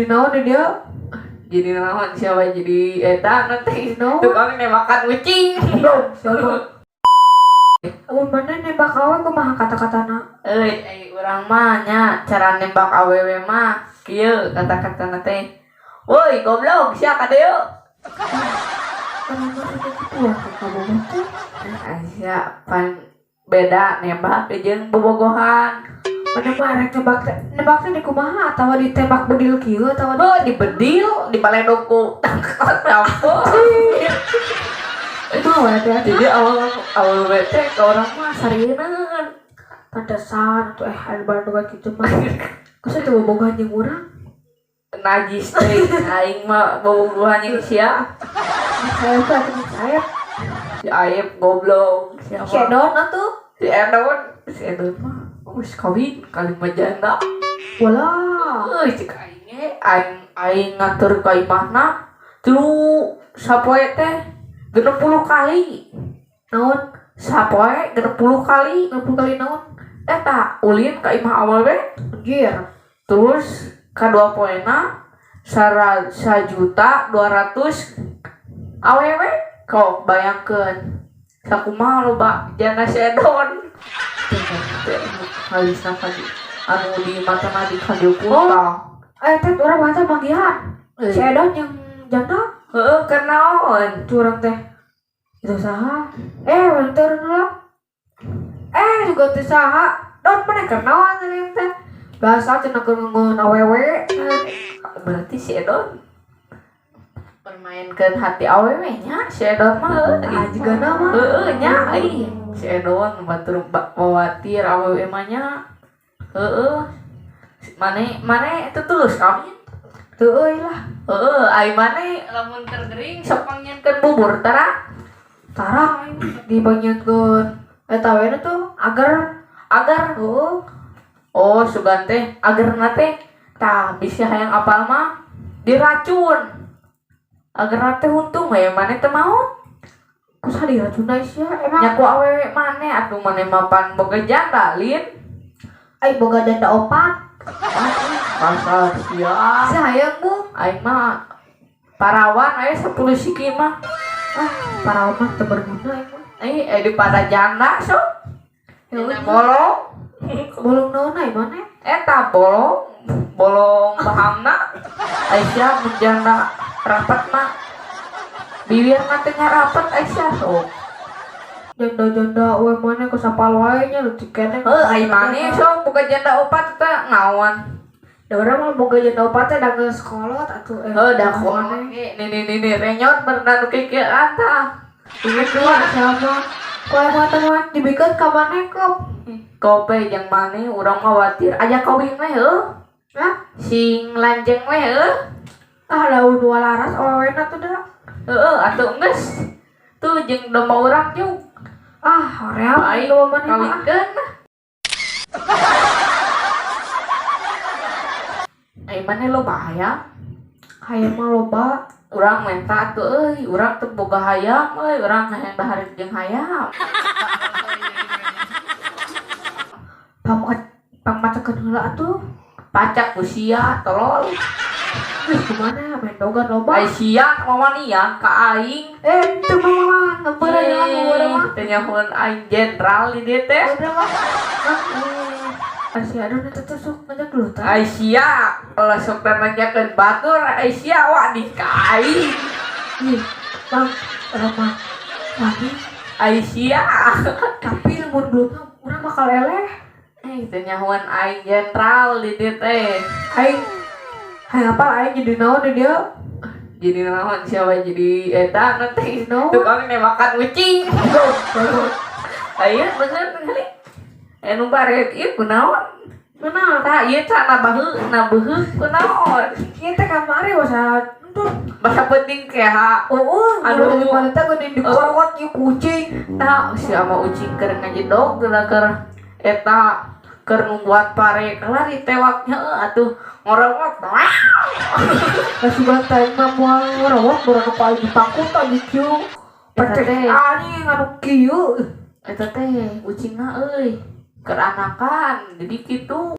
Jadi naon di dia? Jadi naon siapa jadi eta nanti Naon? Tukang nembakan ucing. Siapa? Amun mana nembak awe kumaha kata-katana? Euy, ai urang mah nya cara nembak awewe mah kieu kata-katana teh. Woi, goblok, sia ka dieu. Urang mah udah kitu ya ka kabogoh teh. Sia pan beda nembak jeung bobogohan. Mana mah rek nembak teh, nembak teh di kumaha atawa ditembak bedil kieu atawa Oh, dibedil, dibaledog ku tangkal sampeu. Kumaha we teh? Jadi awal awewe teh ka urang mah sarieun. Pantesan atuh ada bantuan kitu mah. Kusa teu bobogohan jeung urang? Najis teh, aing mah bobogohan jeung sia. Saya teh atuh saya. Si Aep goblok, siapa? Si Edon atuh. Si Edon, si Edon mah geus kawin kali mah janda. Walah. Euy, cek aing ge aing aing ngatur ka imahna tilu sapoe teh 60 kali. Naon? Sapoe 60 kali. 60 kali naon? Eta ulin ka imah awewe. Anjir. Terus kadua poena 1.200.000 awewe kok bayangkeun sakumaha loba janda si Edon. Halisna kali anu di matana di kadieu tah. Eh teh urang mah teh manggihan. Si Edon yang janda. Heeh, keur naon? Curang teh. Itu saha? Urang teh urang heula. Juga teh saha? Don mana keur naon teh teh? Bahasa cenah keur ngeungeun awewe. Berarti si Edon permainkeun hati awewe nya si Edon mah heuh. Ah, jigana mah. Heeh nya euy. Si Edon batur bawatir awewe mah nya. Heeh. Mane mane itu tulus kawin. Teu euy lah. Heeh, ai mane lamun keur gering sok pangnyieunkeun bubur tara? Tara aing dipangnyieunkeun eta we tuh agar Agar. Heeh. Oh, sugan teh agarna teh tah bisi hayang apal mah diracun. Agarna teh untung we mane teu maot. Kusaha diracunna sia emang? Nya ku awewe mane atuh mane mah pan boga janda lin. Aing boga janda opat. Kasar sia. Sia hayang bu. Aing mah parawan aya 10 siki mah. Ah, parawan mah teu berguna aing mah. Eh, daripada janda sok. Janda bolong. Bolong naon ai maneh? Eta bolong, bolong bahamna. Aisyah mun janda rapat mah bibirna teh ngarapat Aisyah sok. Janda-janda we maneh kesapal wae nya leutik keneh. Heuh, ai maneh sok boga janda opat teh naon? Da urang mah boga janda opat teh da geus kolot atuh. Heuh, da kolot ge nini nini renyot berenang nu kikieuan tah. Inget dua sama. Ku aing mah teh mah dibikeun ka maneh kop. Kope jeung maneh urang mah watir aya kawin we heuh. Hah? Sing lanjeng we heuh. Ah, daun walaras awewena tuh da. Heeh, atuh geus. Tuh jeung domba urang jeung. Ah, hoream Aing domba maneh mah. Kawinkeun. Ai maneh loba hayam? Hayam mah loba. Urang menta atuh euy, urang teu boga hayam euy, urang hayang dahar jeung hayam. Pangmacakeun heula atuh. Pacak ku sia tolol. Geus kumaha main dogan loba. Ai sia mamanian ka aing. Teu mah ngebeureuh jeung ngebeureuh mah. Teu nyahoan aing jenderal di dieu teh. Udah mah. Ai sia Edon eta teh sok ngajak dulu tah. Ai sia ulah sok nanyakeun batur, ai sia wani ka aing. Ih, Bang, urang mah wani. Ai sia. Tapi lamun gelut mah urang bakal eleh. Teu nyahoan aing jenderal di dieu teh. Aing hayang apal aing jadi naon di dieu? Jadi naon siapa jadi eta nanti Naon? Tukang nembakan ucing. Ayo bener kali. Nu baret ieu kunaon? Mana? Tah ieu cana baheuk na beuheuk kunaon? Ieu teh kamari wasa tuh. Basa penting keha. Oh, Aduh. aduh, mana teh geuning dikorot ieu kucing. Tah si ama ucing keur ngajedog geuna keur eta keur nungguan pare kalah ditewaknya atuh ngorowok. Kasugan teh mah moal ngorowok barang nu paling dipangku tah di kieu. Eta Peceh teh. anjing anu kieu. Eta teh ucingna euy keur anakan jadi kitu.